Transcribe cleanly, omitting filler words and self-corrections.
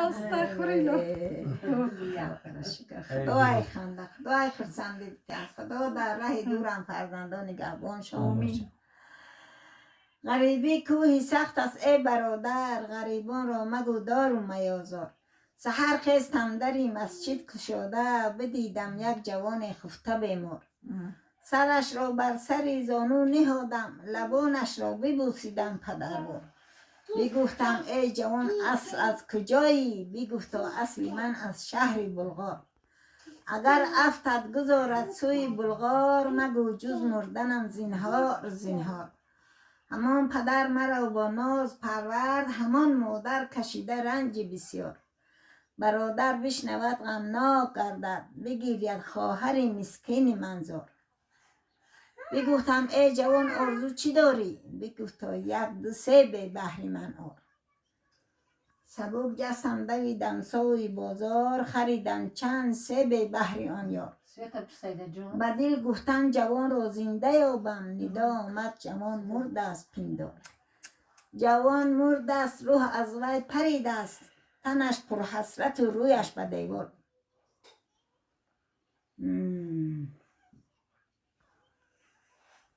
Астағфируллоҳ. Худои ханда, Худои хурсандӣ диҳад, Худо дар раҳи дурам фарзандон нигаҳбоншон бошад. Ғарибӣ кӯҳи сахт аст, эй бародар, ғарибонро магӯ дору маёзор. Саҳар хестам, дари масҷид кушода, бидидам як ҷавоне хуфта бемор. Сарашро бар сари зону ниҳодам, лабонашро бибӯсидам падарвор. Бигуфтам: «Эй ҷавон, асл аз куҷоӣ?» Бигуфто: «Асли ман аз шаҳри Булғор». Агар афтат гузорад сӯи Булғор, магӯ ҷуз мурданам зинҳор, зинҳор. Ҳамон падар маро бо ноз парвард, ҳамон модар кашида ранҷи бисёр. Бародар бишнавад, ғамнок гардад, бигиряд хоҳари мискини ман зор. Бигуфтам: «Эй ҷавон, орзу чӣ дорӣ?» Бигуфто: «Як ду себе баҳри ман ор». Сабук ҷастам, давидам сӯи бозор, харидам чанд себе баҳри он ёр. Ба дил гуфтам: «Ҷавонро зинда ёбам». Нидо омад: «Ҷавон мурдааст, пиндор». Ҷавон мурдааст, рӯҳ аз вай паридааст, танаш пурҳасрату рӯяш ба девор.